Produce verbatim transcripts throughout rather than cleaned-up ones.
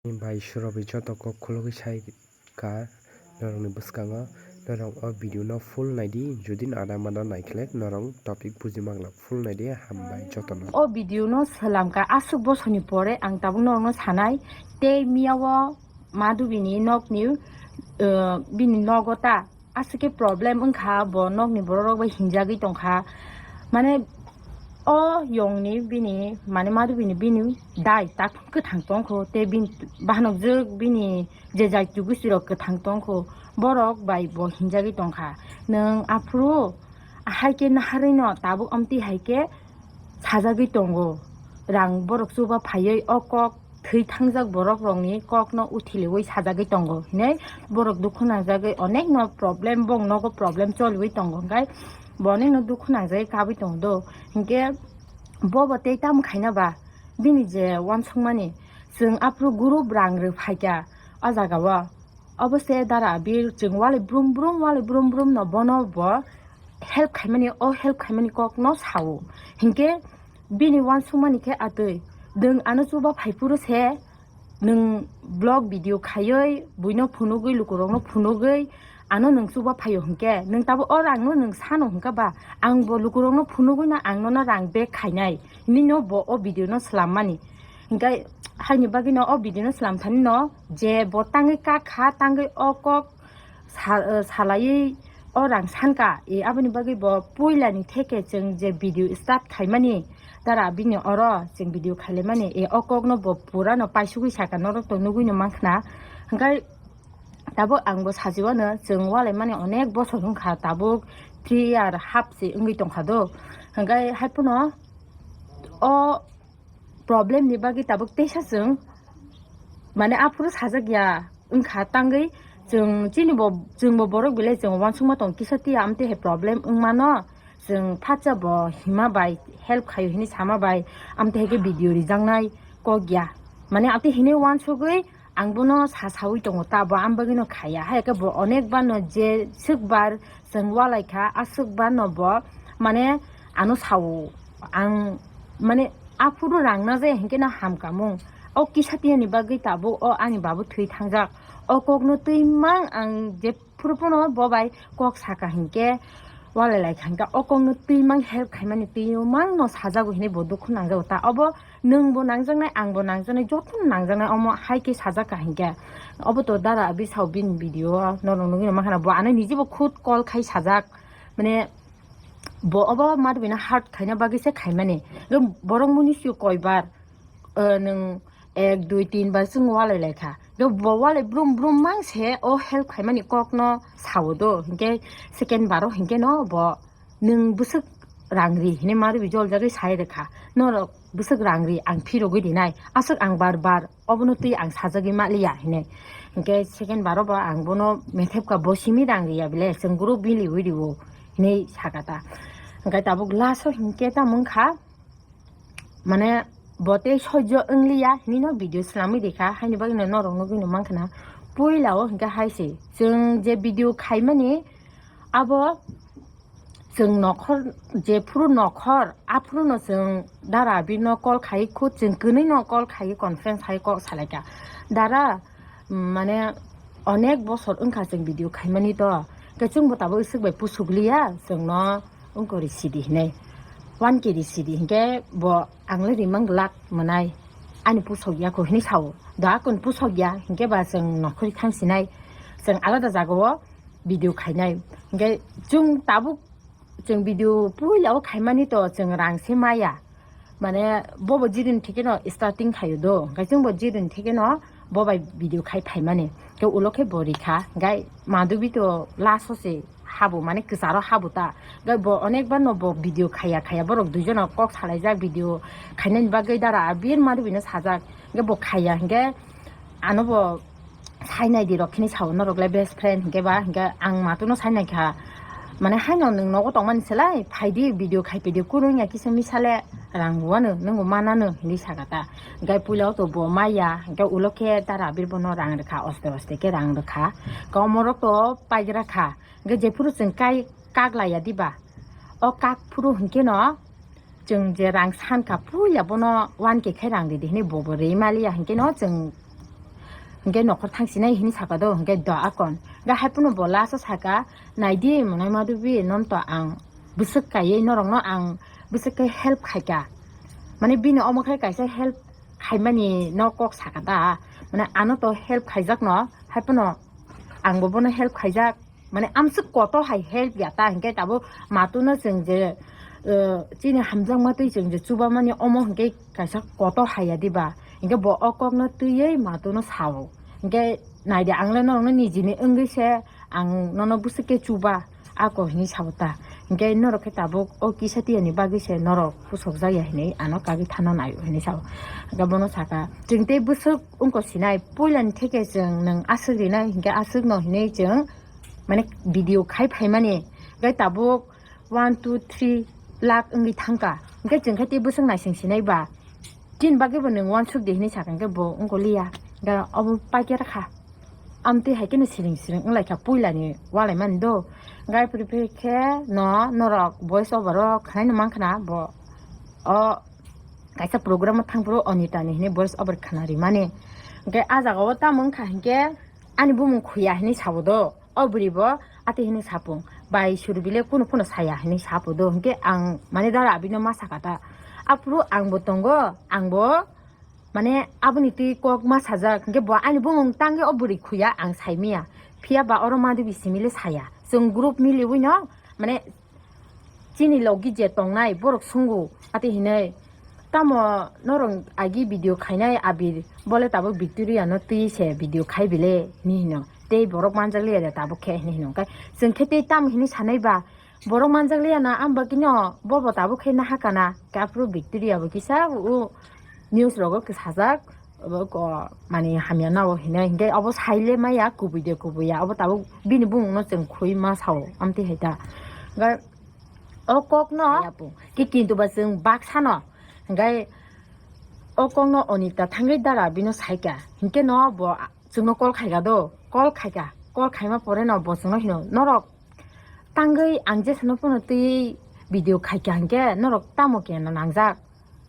Bai surobi joto kok khulugwi sai ka norokni bwskango, norok o video no full naidi, jodi no ada mada naikhe norok topic buji mangla, full naidi, hambai jotono. O video no slamka aswk bosorni pore ang tabuk norokno sanai, tei miyao Madhubini nokni, uh, bini nogo ta aswk khe problem wngkha, bo nokni borok rok bai hinjagwi tongkha, mane o yongni bini, mane Madhubini bini dai tak kwthang tongkho, tei bini bahanok jwk bini je jai tugwi sirok kwthang tongkho, borok bai bo hinjagwi tongkha. Nwng aphuru hai khe naharwi no tabuk amtwi hai khe sajagwi tongo, rang borok chuba phaiwi o kok thwi thangjak borok rokni kokno uthiliwi sajagwi tongo hinwi borok dukhu nangjagwi onek no problem, bong nogo problem choliwi tongo, hwnkhe bo onek no dukhu nangjagwi kabwi tongo do, hinkhe bobo tei tamo khaina ba bini je uansukmani chwng aphuru group rang rw phaikha o jagao. Obo se dara Abir chwng walai brum brum, walai brum brum no bono bo help khaimani, o help khaimani kokno sao. Hinkhe bini uansukmani khe atwi, nwng ano chuba phaiphuru se nwng vlog video khaiwi buino phunugwi, lukurokno phunugwi ano nwng chuba phaio hinkhe nwng tabuk o rangno nwng sano hinkhe ba, ang bo lukurokno phunugwino ang nono rang back khainai hinwi no bo o video no swlammani. Hinkhe haini bagwino o video no swlam thani no je bo tangwi kak kha, tangwi o kok sa-, eh, salaiwi o rang sanka, eh, aboni bagwi bo puilani theke chwng je video start khaimani, dara bini oro chwng video khailaimani, eh, o kokno bo purano paisugwi saka, norok to nugwino mankhna. Hwnkhe tabuk ang bo sajiwano, chwng walaimani onek bosor wngkha, tabuk three year half se wngwi tongkha do. Hwnkhe haiphano o problem ni bagwi tabuk teisa chwng, mane, aphuru sajak ya wngkha tangwi chwng chini bo, chwng bo borok belai chwng uansukma tong kisa tiya amtwi hai problem wngmano chwng phatsa bo hima bai help khaio hinwi sama bai amtwi hai khe video rijaknai kok ya, mane, amtwi hinwi uansugwi ang bono sa saui tongo ta, bo ang bagwino khaiya, hai khe bo onek bar no je swk bar chwng walai kha, aswk bar no bo, mane, ano sao, ang, mane, aphuru rang na jaya hinkhe no hamkamung. O kisa tiyani bagwi tabuk o ani babu thwi thangjak. O kokno twi mang ang jephuru phano bo bai kok saka hinkhe walai lai kha hinkhe o kokno twi mang help khaimani twi mang no sajago hinwi bo dukhu nangjago ta. Obo nwng bo nangjaknai, ang bo nangjaknai, jotono nangjaknai, omo hai khe sajak kha hinkhe. Obo to dara Abir sao bini video o norok nugwi no mankha na, bo ano niji bo khud call khai sajak, mane, bo obo Madhubino hurt khaina bagwi se khaimani. Borok muni sio koibar, eh, nwng ek, dui, tin bar chwng walai lai kha. Bo walai brum brum mang se o help khaimani kokno sao do. Hinkhe second baro hinkhe no bo nwng bwswk rang ri hinwi Madhubi joljagwi sai rwkha. Norok bwswk rang ri ang phirogwi rinai. Aswk ang bar bar obono twi ang sajagwi maliya hinwi. Hinkhe second baro bo ang bono methepka bo simi rang riya bile chwng group biliwi rio hinwi saka ta. Hinkhe tabuk last o hinkhe tamo wngkha, mane, bo tei sojjo wngliya hinwi no video swnamwi rikha, haini bagwino norok nugwino mankhana. Puila o hinkhe hai se chwng je video khaimani abo chwng nokhor, jephuru nokhor aphuru no chwng dara Abir no call khai khud chwng kwnwi no call khai conference hai kok salaikha. Dara, mm, mane, onek bosor wngkha chwng video khaimani to, khe chwngbo tabuk swk bai pusuk liya chwngno wngkori sidi hinwi, one K ri sidi hinkhe bo ang le rimang glak mwnai, ani pusok ya kho hinwi sao. Da kunu pusok ya hinkhe ba chwng nokhori thang sinai, chwng alada jagao video khainai. Hinkhe chwng tabuk chwng video puila o khaimani to chwng rang se maya. Mane bobo jidin thekeno starting khaio do. Hinkhe chwngbo jidin thekeno bo bai video khai phaimani. Khe ulo khe bo rikha. Hinkhe Madhubi to last o se habo, mane kwcharo habo ta. Hinkhe bo onek bar no bo video khaiya khaiya. Borok duijono kok salaijak video khainani bagwi dara Abir Madhubino sajak. Hinkhe bo khaiya hinkhe ano bo sainai di rok khini sao norok le best friend hinkhe ba, hinkhe ang matuno sainai kha, mane, haino nwng nogo tongmani selai phaidi video khai pidi kunu wngya kisa misa le rang rwano nwng manano hinwi saka ta. Hinkhe puila o to bo maya hinkhe ulo khe dara Abir bono rang rwkha, oste oste khe rang rwkha, komorok to paigra kha, hinkhe jephuru chwng kai kak laiya diba, o kak phuru hinkhe no chwng je rang sankha puila bono one K khai rang ridi hinwi bobo rwi maliya hinkhe no chwng Hingke nokhor thangsinai hini saka do, hingke do akon. Hingke hai phano bo last o saka, "Naidi, monai madubi, non to ang bwswk kaiye norokno ang bwswk khe help khaika." Mane bini omo khe kaisa help khaimani no kok saka da. Mane ano to help khaijakno, hai phano angbo bono help khaijak. Mane amswk koto hai help ya ta, hingke tabuk matuno chwng je, eh, chini hamjakma twi chwng je chubamani omo hingke kaisa koto hai ya diba, hingke bo o kokno twiwi matuno sao, hingke naidi ang le norokno nijini wngwi se ang nono bwswk khe chuba ako hinwi sao ta, hingke norok khe tabuk o kisa tiyani bagwi se norok pusok jak ya hinwi ano kagwi thana nai hinwi sao, hingke bono saka chwng tei bwswk wngkok sinai puilani theke chwng nwng aswk rinai hingke aswk no hinwi chwng mane video khai phaimani, hingke tabuk one, two, three lakh wngwi thangka. Hingke chwng khe tei bwswk naising sinai ba, chini bagwi bo nwng uansuk di hinwi sakha, hingke bo wngkoliya. Hingke obo paikhe rwkha. Amtwi hai kheno siring siring wnglaikha puilani walaimani do. Hingke phuru phuru khe no norok voice over o khwnaino mankha na bo o kaisa program o thangphuru Onita ni hinwi voice over khwna rimani. Hingke ah jaga o tamo wngkha hingke ani bumung khuya hinwi sabo do. O bwrwi bo ati hinwi sapung, "Bai, Surbile kunu phano saya," hinwi sapo do. Hingke ang mane dara abino ma saka ta. Aphuru angbo tongo, angbo mane aboni twi kok ma sajak. Hingke bo ani bumung tangwi o bwrwi khuya ang saimanya. Phiya ba oro madwi simi le saya. Chwng group miliwi no mane chini logi je tongnai borok sungo ati hinwi, "Tamo norok agi video khainai abir, bole tabuk Victoria no twi se video khai bile," hinwi hino. "Tei borok manjak liya de tabuk khe," hinwi hino. Hingke chwng khe tei tamo hinwi sanai ba, "Borok manjak liya na, ang bagwi no bo bo tabuk khe naha kana." Hingke aphuru Victoria bo kisa o news rogo khe sajak, obo ko mani hamya nao hinwi, hingke obo saile maya kubui de kubui ya, obo tabuk bini bumung no chwng khui ma sao, amtwi hai ta. Hingke o kok no ki kintu ba chwng baksa no, hingke o kok no Onita thangwi dara bino saika, hingke no bo chwngno call khaika do, call khaika, call khaima pore no bo chwngno hino, "Norok tangwi ang jesano phano twi video khaika hingke norok tamo kena nangjak?"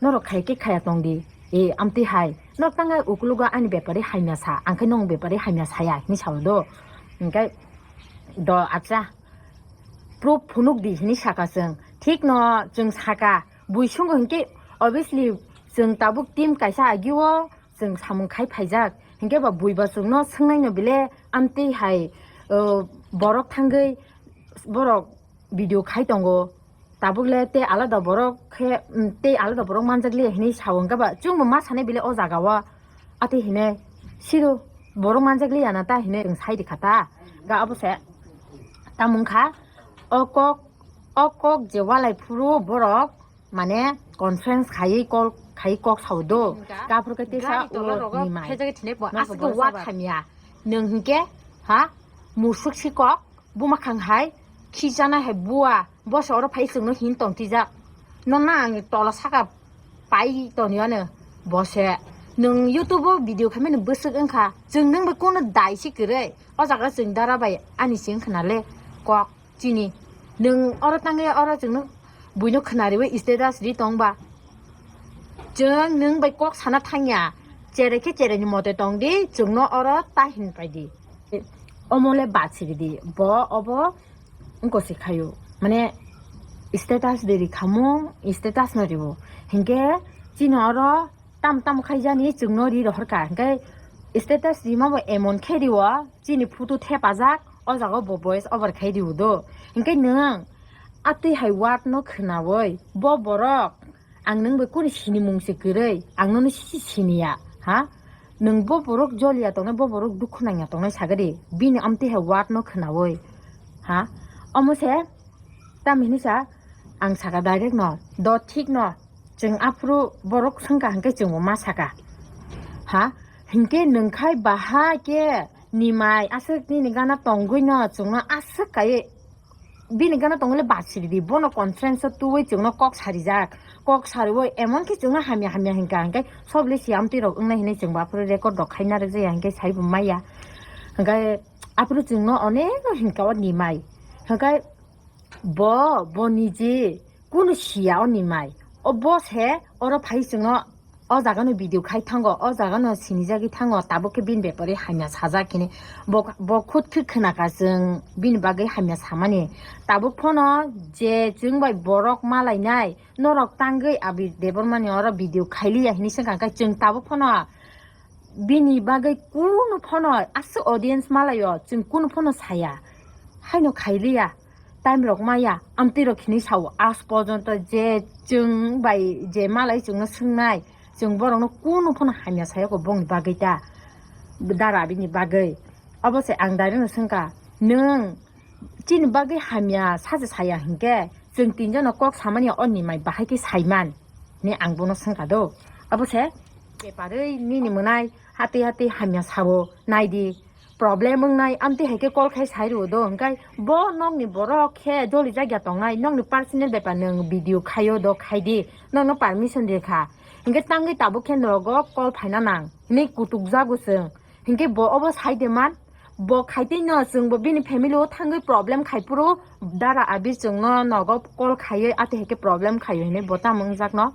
Norok khai khe khaya tong di. E, amtwi hai. Norok tang hai ukulugo ani bepari hamya sa, ang khe nong bepari hamya saya, hinwi sao do. Hingke do, acha. Proof phunuk di, hinwi saka chwng. Thik no chwng saka. Bui sungo hingke, obviously, chwng tabuk team kaisa agio, chwng samung khai phaijak. Hingke ba bui ba chwngno swngnai no bile, amtwi hai, o, borok thangwi, borok video khai tongo. Tabuk le tei alada borok khe, mm, tei alada borok manjak le hinwi sao, hingke ba chwngbo ma sanai bile o jaga o. Ati hinwi siro borok manjak le ya na ta hinwi chwng sai rikha ta. Ga obo se tamo wngkha o kok, o kok je walai phuru borok mane conference khaiwi call khaiwi kok sao do. Hingka. Ga phuru khe tesa gari tola o rogo nimai. Phejagwi thinai bo. Nokbo aswk borok wa sabar. Khamya. Nwng hingke ha musuk si kok. Buma khang hai, khijana hai bua, bo se oro phai chwngno hin tong tijak. Nono ang tola saka pai toni ano, bo se. Nwng YouTube o video khaimani bwswk wngkha, chwng nwng bai kono dai si kwrwi. O jaga chwng dara bai ani chwng khna le kok chini. Nwng oro tangwi oro chwngno buino khna riwi status ri tong ba. Chwng nwng bai kok sana thangya, cherai khe cherai ni mote tong di, chwngno oro ta hin pai di. Omo le bachiri di, bo obo wngko se khayo. Mane status de ri khamo, status no ribo. Hinkhe chini oro tam tam khaijani chwngno ri rohor ka. Hinkhe status rima bo emon khe riwo, chini photo thepajak, o jaga bo voice over khai riwo do. Hinkhe nwng atwi hai word no khnawi, bo borok Ang nwng bai kuni sinimung se kwrwi, ang nono sisi siniya, ha? Nwng bo borok joliya tongnai, bo borok dukhu nangya tongnai sagadi, bini amtwi hai word no khnawi, ha? Omo se, tam hinwi sa, ang saka direct no, do thik no, chwng aphuru borok swngkha hinkhe chwngbo ma saka, ha? Hinkhe nwng khai bahai khe nimai aswk nini gana tongwi no, chwngno aswk kaiwi, bini gana tongole bachiri di, bono conference o twiwi chwngno kok sarijak, kok sariwi emon khe chwngno hamya hamya hinka, hinkhe sob le si amtwi rok wngnai hinwi chwngbo aphuru record rok khaina rwjaya hinkhe saibo maya, hinkhe aphuru chwngno onek no hinka o nimai, hinkhe bo, bo niji kunu siya o nimai, o bo se oro phai chwngno o jaga no video khai thango, o jaga no sinijagwi thango, tabuk khe bini bepari hamya sajak hini. Bo, bo khut khe khwnaka chwng bini bagwi hamya samani. Tabuk phano je chwng bai borok malainai, norok tangwi Abir Debbarmani oro video khailiya hini swngkha, hwnkhe chwng tabuk phano bini bagwi kunu phano aswk audience malaio, chwng kunu phano saya. Haino khailiya, time rok maya, amtwi rok hinwi sao, aaj porjonto je chwng bai je malai chwngno swngnai, chwng borokno kunu phano hamya sayakho bongni bagwi ta, dara bini bagwi. Obo se ang direct no swngkha, nwng chini bagwi hamya sacha saya hinkhe chwng tinjono kok samani o ni mai bahai khe saiman, hinwi ang bono swngkha do. Obo se beparwi nini mwnai hatwi hatwi hamya sao, naidi problem wngnai, amtwi hai khe call khai sai rwo do, hwnkhe bo nokni borok khe joli jak ya tongnai, nokni personal bepar nwng video khaio do khai di, nokno permission rikha, hwnkhe tangwi tabuk khe nogo call phaina nang hinwi kutuk jago chwng, hwnkhe bo obo sai de man, bo khai tei no chwng bo bini family o thangwi problem khai phuru dara Abir chwngno nogo call khaiwi atwi hai khe problem khaio hinwi bo tamo wngjakno,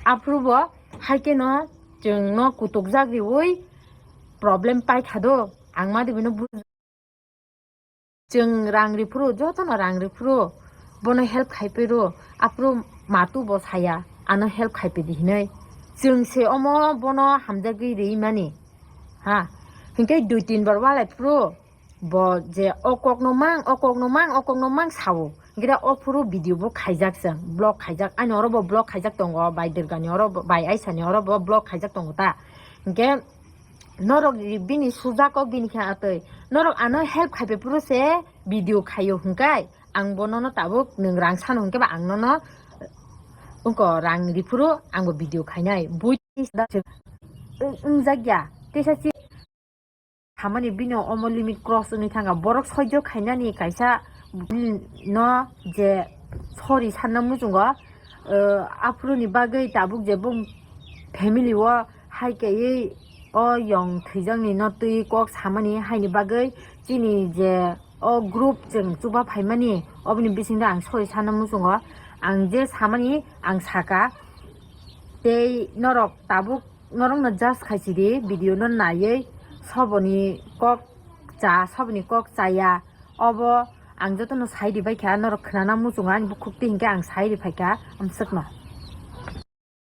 aphuru bo hai khe no chwngno kutuk jak riwi problem paikha do, ang ma de bino buj-, chwng rang riphuru, jotono rang riphuru, bono help khaiphuru, aphuru matu bo saya, ano help khaiphidi hinwi. Chwng se omo bono hamjagwi rimani, ha, hinkhe dui tin bar walaiphuru, bo je o kokno mang, o kokno mang, o kokno mang sao. Hinkhe da o phuru video bo khaijak chwng, block khaijak, ani oro bo block khaijak tongo, bai Durgani oro bo, bai Aisani oro bo block khaijak tongo ta. Hinkhe norok bini sujak kok bini khe atwi. Norok ano help khaiphai phuru se video khaio hwnkhe ang bo nono tabuk nwng rang sano hwnkhe ba ang nono wngko rang riphuru ang bo video khainai. Bui wng-, wngjak ya. Teisa chi samani bini omo limit cross wngwi thangkha. Borok soijo khainani kaisa no je sorry sanna muchungo, eh, aphuruni bagwi tabuk je bung family o hai kaiwi o yong thwijakni no twi kok samani haini bagwi chini je o group chwng chuba phaimani oboni bisingtwi ang sorry sanna muchungo. Ang je samani ang saka tei norok tabuk norokno judge khaisidi video no naiwi soboni kok cha, soboni kok chaya, obo ang jotono sai ribaikha, norok khnana muchungo ani bukhuk twi hinkhe ang sai riphaikha amswkno.